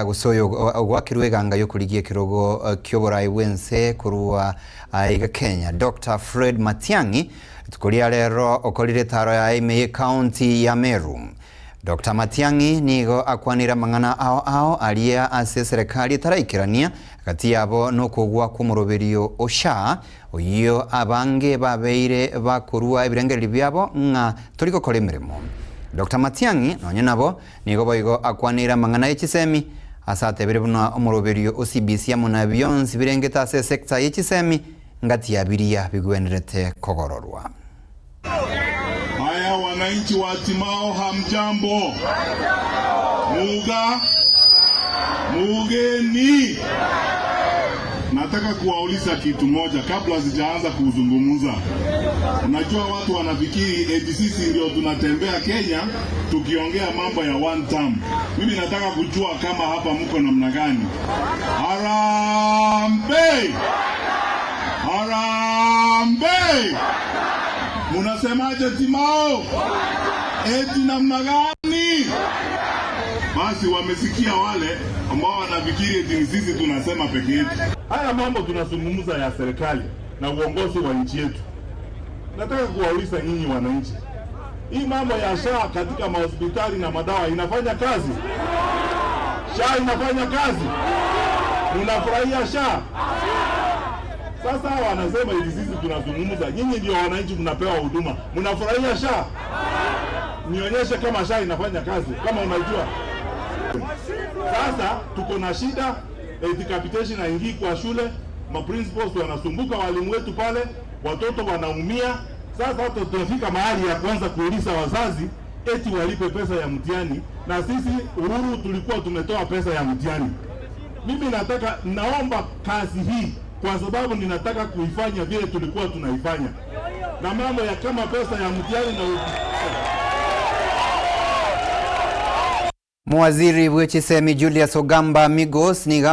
Gose oyo ogwakirwe eganga yokorigia ekerogo kioborai bwense korwa iga Kenya Dr. Fred Matiang'i rituko ria rero okorire etaro yaye ime ye county ya Meru. Dr. Matiang'i nigo akwanire amang'ana ao ao aria ase eserekari etaraikerania gati yabo nokogwa kw'omoroberio o SHA oyio abange babeire bakorua ebirengererio biabo ng'a tori gokora emeremo. Dr. Matiang'i nonye nabo Nigo boigo akwaneire amang'ana ye chisemi, ase atebire buna omoroberio o CBC amo na bionsi birengete ase esecta ye chisemi ngati ya biria bigwenerete kogororwa. Haya, wananchi wa Timao, hamjambo? Muga mugeni, nataka kuwauliza kitu moja kabla sijaanza kuzungumza. Unajua watu wanafikiri eti sisi ndio tunatembea Kenya tukiongea mambo ya one term. Mimi nataka kujua kama hapa mko namna gani? Harambee! Harambee! Munasemaje Timao? Eti namna gani? Basi wamesikia wale ambao wanafikiri eti ni sisi tunasema peke yetu. Haya mambo tunazungumza ya serikali na uongozi wa nchi yetu. Nataka kuwauliza nyinyi wananchi, hii mambo ya SHA katika mahospitali na madawa inafanya kazi? SHA inafanya kazi? Munafurahia SHA? Sasa hawa wanasema hivi, sisi tunazungumza, nyinyi ndio wananchi mnapewa huduma, mnafurahia SHA? Nionyeshe kama SHA inafanya kazi, kama unajua. Sasa tuko na shida, eti capitation haingii kwa shule, ma principals wanasumbuka walimu wetu pale, watoto wanaumia. Sasa hata tunafika mahali ya kuanza kuuliza wazazi eti walipe pesa ya mtihani, na sisi Uhuru tulikuwa tumetoa pesa ya mtihani. Mimi nataka, naomba kazi hii kwa sababu ninataka kuifanya vile tulikuwa tunaifanya, na mambo ya kama pesa ya mtihani na Mowaziri bwe chisemi Julius Ogamba Migos niga